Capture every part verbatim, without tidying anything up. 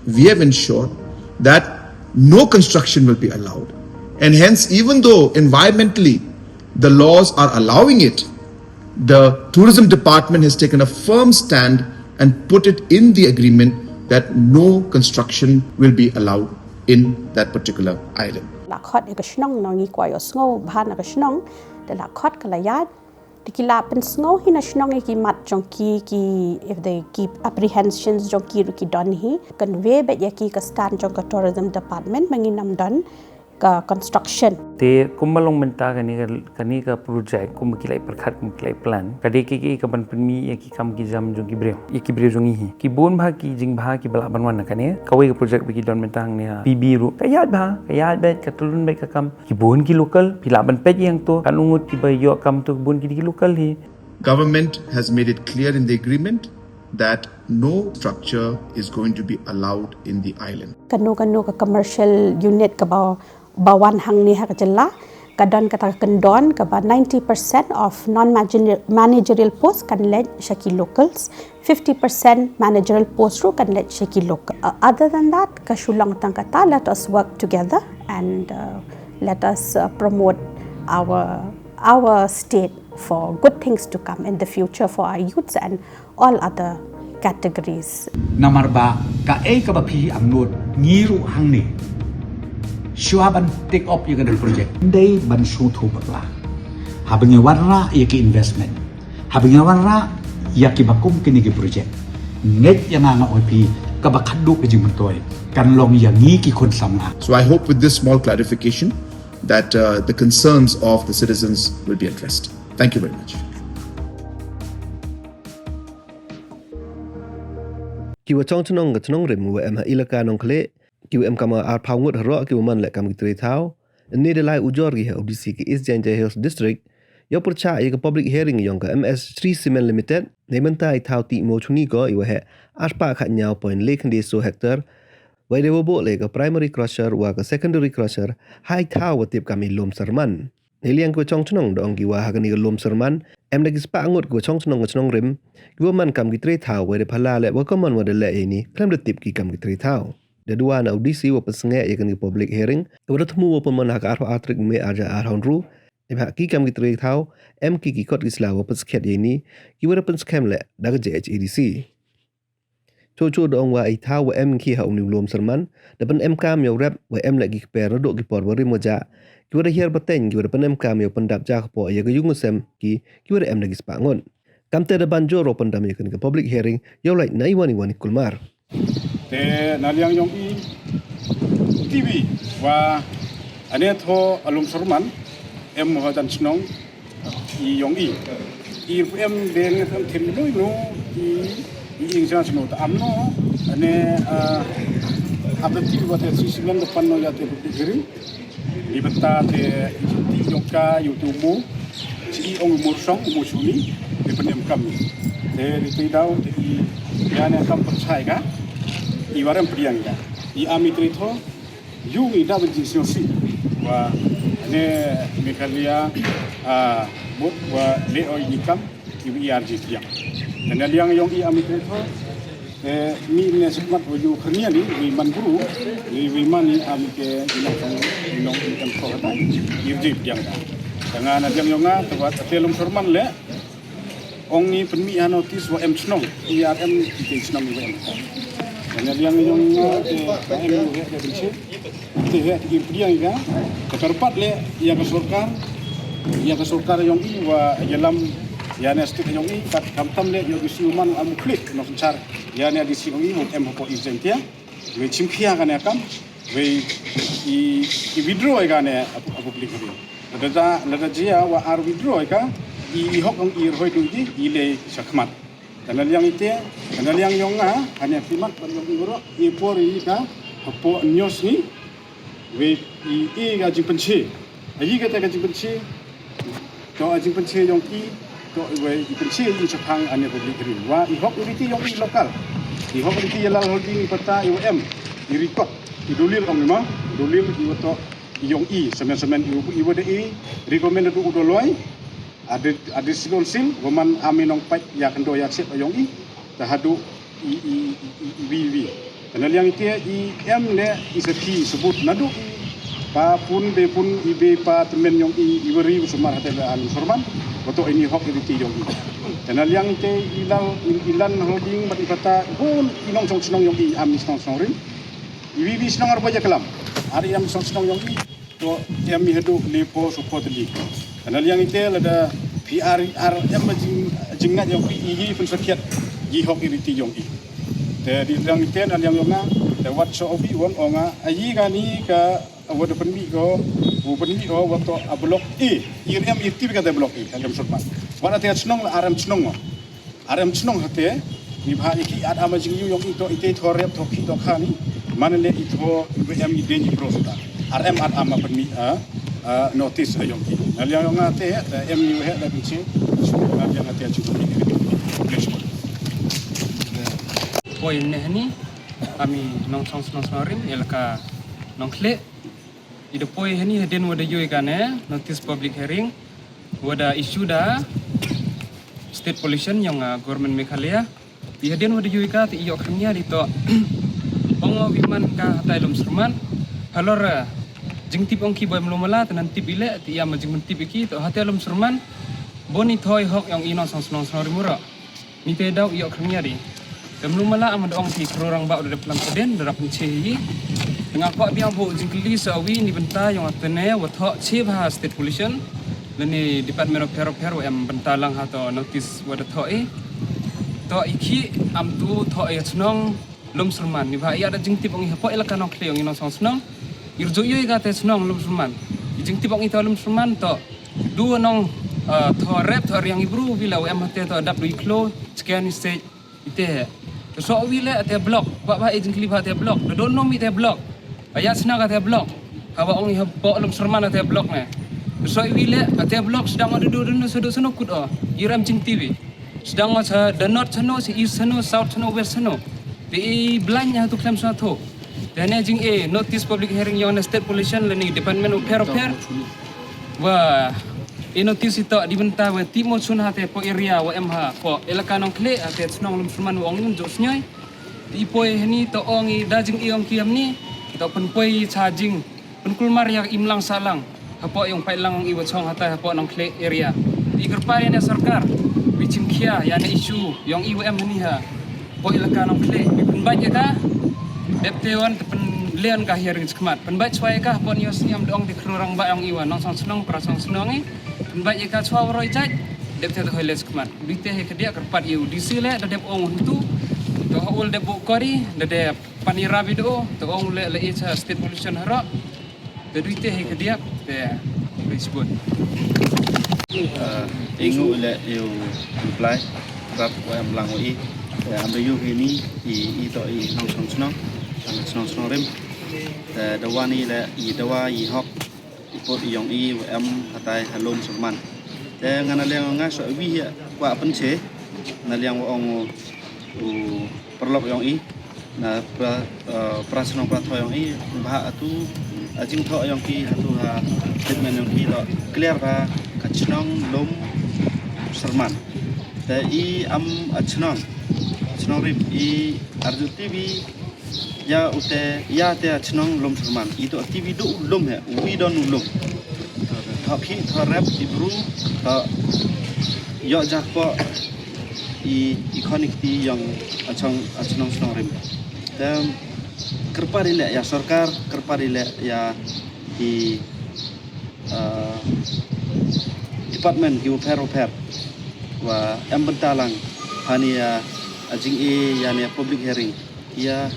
We have ensured that no construction will be allowed. And hence, even though environmentally the laws are allowing it, the tourism department has taken a firm stand and put it in the agreement that no construction will be allowed in that particular island. La khot ya ka shnong, nong i kwah yoh sngew bha na ka shnong, da la khot ka la yaid. Te ki la pynsngew hi na shnong ya ki mat jong ki, ki, if they keep apprehensions jong ki ruh ki don hi. Convey beit ya ki ka stand jong ka tourism department, ma ngi nam don ka construction. Te kumba long mynta kani ka, kani ka project, kumba ki la i pyrkhat, kumba ki la i plan, ka dei ki, ki ka ban pynmih ya ki kam ki jam jong ki briew, ya ki briew jong i hi. Ki bun bha ki jingbha ki ba lah ban wan na kani kawei ka project ba ki don mynta hangne ha P B ruh. Ka yaid bha, ka yaid beit, ka tyllun beit ka kam. Ki bun ki local, phi lah ban peit ya nga to, kan u ngut ki ba yoh kam to, ki bun ki dei ki local hi. Government has made it clear in the agreement that no structure is going to be allowed in the island. Kano kano ka commercial unit ka ba, ba wan hangne ha ka jylla, ka don kata ka kyndon ka ba ninety percent of non-managerial post kan leit sha ki locals, fifty percent managerial post ruh kan leit sha ki local. Uh, other than that, ka shu long tang kata, let us work together and, uh, let us, uh, promote our, our state for good things to come in the future for our youths and all other categories. Namar ba kaei kaba phi angnud, ngi ruh hangne, shuwa ban take up ya kani ka project, dei ban shu thu bakla. Haba ngi wanrah ya ki investment, haba ngi wanrah ya ki ba kum kini ki project, ngeit ya nga nga ong phi, kaba khadduh ka jingmyntoi kan long ya ngi ki khun samla. So I hope with this small clarification that, uh, the concerns of the citizens will be addressed. Thank you very much. Ki wa chong chnong ka chnong rim wa em ha Elaka Nongkhleh, ki wa em kam arphaw ngut haroh ki wa man leh kam ki tre thaw, ne da lai ujor ki ha u D C ka East Jaintia Hills District, yow pyrchah ya ka public hearing yong ka M S Shree Cement Limited, neibynta i thaw tih mo chuni ko i wa heh arphaw khatñiaw point le khyndai so hectare, wei da wa buh leh ka primary crusher wa ka secondary crusher ha i thaw wa tip kam i Lum Syrman. Neiliang ki wa chong chnong da ong ki wa ha kani ka Lum Syrman, em da ki spah ngut ki wa chong chnong ka chnong rim, ki wa man kam ki tre thaw, wei da phylla leh wa ka mon wa da leh ya ini khlem da tip ki kam ki tre thaw. Da duwa na u D C wa pynsngeh ya kani ka public hearing, wa da thmu wa pynman ha ka arphaw ar tarik May arhajar arphaw ynru, neibhah ki kam ki tre thaw em ki ki kot ki sla wa pynskhem ya ini, ki wa da pynskhem leh da ka J H A D C. Chocho da ong wa i thaw wa em ki ha uni u Lum Syrman, da pynemkam yow rep wa em leh ki kper naduh ki por wa rim wa jah, ki wa da hiar pateng, ki wa da pynemkam yow pyndap ja kpoh ya ka yung ka sem ki, ki wa da em da ki spah ngut. Kamte da ban jur wow pyndam ya kani ka public hearing yow lait na i wan i wan i kulmar. Te na liang yong i, T V wa ane tho a Lum Syrman em mo ha jan chnong i yong i. I em deng em thim no no i, i ing jan chnong ta am no. Ane, ah, ap da ti wa te si simen da pan no ya te public hearing. Neibynta te i ti yong ka, yow tu mo, chi i ong mo song, mo chuni, i pynemkam i. Te i te daw te i ya ne kam pyrchai ka, i warem pdiang ka. I am i tre tho, yung i da ben jing sio si. Wa ne Meghalaya, ah, mut wa le oi ni kam, i wi ar ji pdiang. Te na liang yong i am i tre tho, eh, mi ne sukmat wa yu khania ni, wi man bru, wi, wi man ni am ke, i nong, i nong, i kan ko hata, i ji pdiang ka. Te nga na liang yong nga, te wa te Lum Syrman le, ong ni pynmih ha notice wa em chnong, i ar em, i te chnong i wa em. Te na liang yong nga, te, te em, te, te, te, Te heh ki pdiang i ka, te kyrpad le ya ka sorkar, ya ka sorkar yong i wa yalam ya ne state yong i, kat khamtam le ya ki siu man amu klik no synchar ya ne di si yong i mut em hapoh East Jaintia, wei chimkhia ka ne kam, wei i, i withdraw i ka ne apu, apu klik ni. Lada, lada jia wa ar withdraw i ka, i, i hok yong i rhoi du i, i le chakhmat. Te na liang i te, te na liang yong nga, hanya khmat ban yong i waroh, i por i ka, hapoh news ni, wei i, i ka jingpynche. Ai ka te ka jingpynche, to a jingpynche yong i, to wei i pynche i chaphang ane public hearing. Wa i hok i riti yong i local. I hok i riti ya Lal Holding i pata i wa em, i record, i dulil ong i ma, dulil i wa to i yong i, semen semen i wa, i wa de i, recommend du u doloi, Ade, ade silon sil, wa man ami nong pait ya kendo ya chep yong i, ta hadu i, i, i, i, i, wi, wi. Te na liang ite i em le i sakhi sabut nadooh pa pun, be pun, i be pa tymmen yong i, i wari u sumar hate le Alum Sharman, wa toh ini hok i riti yong i. Te na liang ite i lal, i, i land holding, bad i pata, bun i nongchong chnong yong i, am i chnong chnong rim. I wi wi chnong ar ba ya klam. Ar i am chnong chnong yong i, to em i hadooh le pho so pho tylli. Te na liang ite lada phi ar, ar em jing, jingngait yong phi, i hi pynsakhiat i hok i riti yong i. Te di liang ite na liang yong nga, te wat so wi won ong nga, a yi kani ka wa da pynmih ko, u pynmih ko wa toh a block A. I em i ti ka te block A, ka Alum Sharman. Wat ate chnong la ar em chnong ngo. Ar em chnong hate, ni bha i ki at ama jingyu yong i toh ite tho rep tho ki toh khani, man le i tho i em i den i bro suda. Ar em at ama pynmih a, a, notice a yong i. Na liang yong nga te, te em i he la binche, na liang ate chu. Poi ne ni, ami nongchong chnong chnong rim, elaka Nongkhleh. I da poi hani hadien wa da yoi kane notice public hearing wa da issue da state pollution yong, ah, government Meghalaya. I hadien wa da yoi ka te i yoh khang ya di toh ong o wi man ka hatai Alum Sharman. Halor, ah, jingtip ong ki boi mlo mala te nan tip i le te i am jingmyntip i ki toh hatai Alum Sharman. Bun i thoi hok yong i nongchong chnong chnong rim uro. Ni te daw i yoh khang ya di. Te mlo mala am da ong ki khro rangbah da plan ka den da rap ni che hi. Nga kwah biang bo jingkylli sa wi ni bynta yong atene wa thoh che bha state pollution. Lane Department of Fair Affair wa em bynta lang ha toh notice wa da thoh i. Toh i ki am tu thoh i chnong Alum Sharman. Ni bha ya da jingtip ong i hapoh elaka Nongkhleh ong i nongchong chnong. I rjo yoi ka te chnong Alum Sharman. I jingtip ong i toh Alum Sharman toh du nong, ah, tho rep tho riang i bru wi la wa em hate toh dap du i khlo chkian i sej ite he. Te so wi le ate block, ba ba e jingkylli ba ate block. Da don nom i te block. Aya sna ka te block. Hawa ong i hapoh Alum Sharman ate block ne. Te so wi le ate block sdang o du du du sadu sanu kut o. I rem jingtip i. Sdang o sa the north sanu, sa east sanu, south sanu, west sanu. Te i blind ya tu klem sa tho. Te ne jing e notice public hearing yong ne state pollution lane Department of Fair Affair. Wa i notice i toh di bynta wa ti mo chun hate poh area wa em hapoh elaka Nongkhleh hate chnong Alum Sharman wa ong yun jok snyoi. Ti poi hani toh ong i da jing i ong ki amni toh pynpoi cha jing pynkulmar ya imlang salang hapoh yong pait lang ong i wa chong hatai hapoh Nongkhleh area. Ti kyrpad ya ne sorkar wi chimkhia ya ne issue yong i wa em hani ha poh elaka Nongkhleh, wi pynbait ya ka. Dep te wan te pynlen ka hearing chakhmat. Pynbait chwa ya ka, hapoh ni o sniam dong te khro rangbah yong i wa nongchong chnong, pra chong chnong i. Pynbait ya ka chwa wa roi jait. Dep te te hoi le chakhmat. Wi te he khadiak kyrpad ya u D C le, da dep ong huntu. To ha ul dep bo kori, da dep pan i rabi do, to ong le le i cha state pollution haro. Te du ite he khadiak, te, Brisbane. Eh, i ngu le yow reply, rap wa em lang wa i. Te, am da yoh hini, i, i toh i nongchong chnong, nongchong chnong rim. Te, dawa ni le, i dawa i hok, i put i yong i, wa em hatai ha Alum Sharman. Te, nga na liang nga so wi ya, wa pynche, na liang wa ong u, u paralok yong i. Na pra, eh, pra chnong pra tho yong i, bha atu, a jingthoh yong ki, atu ha, statement yong ki, toh clear bha, ka chnong Alum Sharman. Te i am a chnong, chnong rim, i arju T V, ya ute, ya te a chnong Alum Sharman. I toh T V du u lum he, wi don u lum. Toh phi, toh rep, i bru, toh yoh jakpoh, i, i khon i kti yong a chong, a chnong chnong rim. Te kyrpad i le ya sorkar, kyrpad i le ya i, ah, department ki u pher u pher. Wa em bynta lang hani ya, a jing i ya ni public hearing. Ya,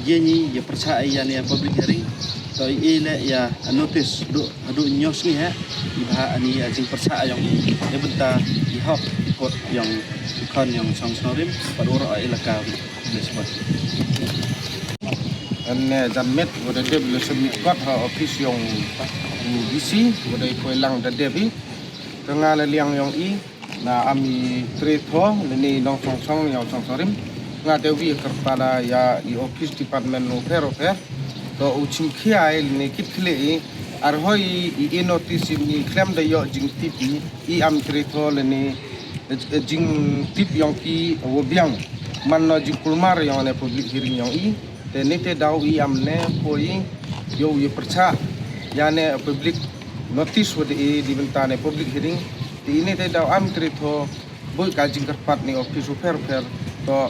ya ni, ya pyrchah ya ni public hearing. To i le ya notice du, hadu nyos ni he, i bha ani a jingpyrchah yong i, ya bynta i hok i kot yong i khon yong chong chnong rim, pat ur a elaka ni sebab. An ne jamet, wa da dep le submit kot ha office yong u D C, wa da i poi lang da dep i, ka nga le liang yong i, na ami tre tho, lini nong chong chong, yong chong chong rim. Nga te wi kyrpad ya i office department u pher u pher. To u chim khia i lini kit khli i, ar hoi i, i notice i ni khlem da yoh jingtip i, i am tre tho lini, eh, jingtip yong ki wa biang. Man no jingkulmar yong ne public hearing yong i. Te neitæ daw i am ne poi yow ya pyrchah ya ne public notice wa da e neibynta ne public hearing. Te i neitæ daw am tre tho boi ka jingkyrpad ni office u phær phær, toh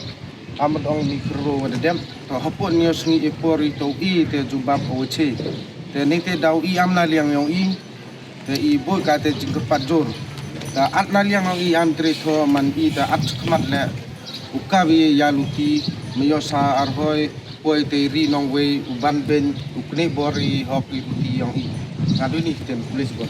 am ong mi kyrro wa da dep, toh hapoh ni yow sngi i por i toh i tæ jubab o che. Te neitæ daw i am na liang yong i, te i boi ka tæ jingkyrpad joor. Tæ at na liang yong i am tre tho man i tæ at chakhmat leh u kawi ya luti, me yoh sa ar hoi, poi tæ ri nongwei u ban beiñ u knieh bor i hok i luti yong i. Nga du ini ktien police bor.